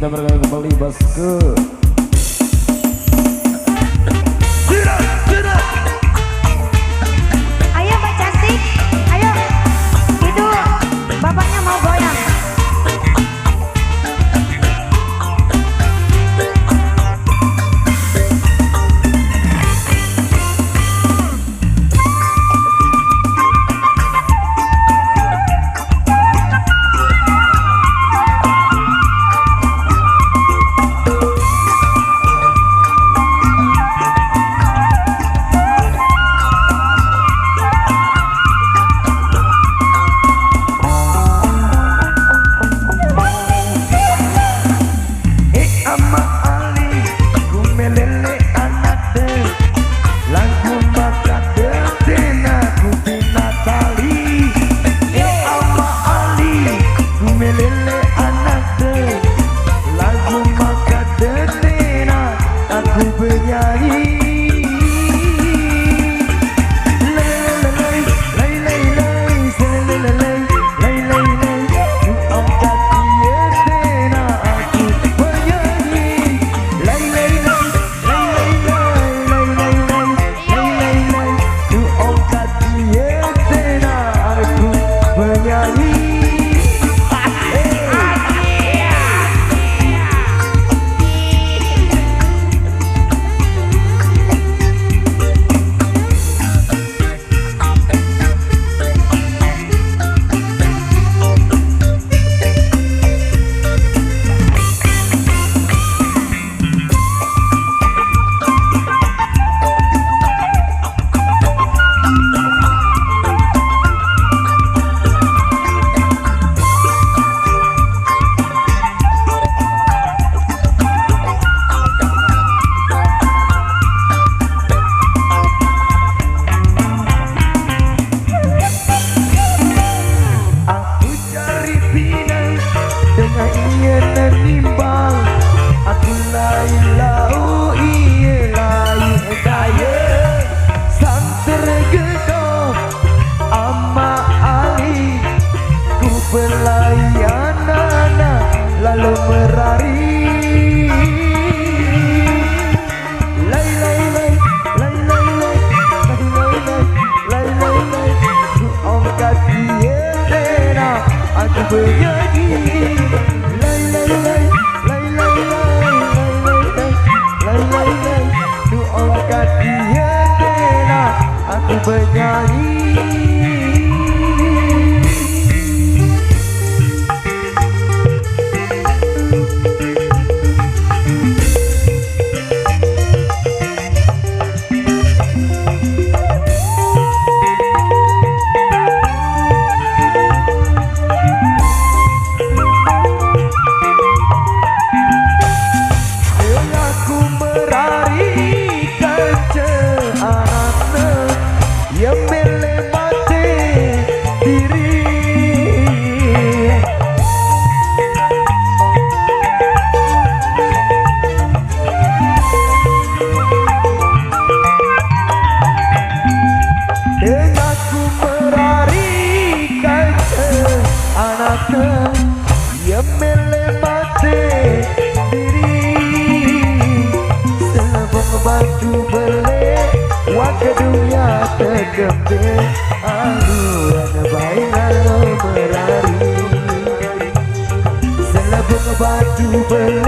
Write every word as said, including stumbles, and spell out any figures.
Kita bergabung kembali, bosku. Ayo, Mbak Cantik, ayo. Itu bapaknya mau goyang. Eh, Ama Ali, ku melele anak de. Lagu maka de tena ku bina tali. Eh, Ama Ali, ku melele anak de. Lagu maka de tena aku benyanyi. Aku cari pinang dengan iya nenimbang. Aku lai lau iya lai daya. Sang tergedo Ama Ali, ku belayan anak lalu merari. Lai, lai, lai, lai, lai, lai, lai, lai, lai, lai, lai, lai. Ku ongkat dia tena, aku bernyanyi. Lai, lai, lai, lai, lai, lai, lai, lai, lai, lai, lai, lai. Ku ongkat dia tena, aku bernyanyi. Aku merari kance anakne, ia mele mate diri. Dengaku merari kance anakne, ia mele mate diri. Selebung batu bele, wak dunia tekembe, aluan bae lalu merari. Selebung batu bele,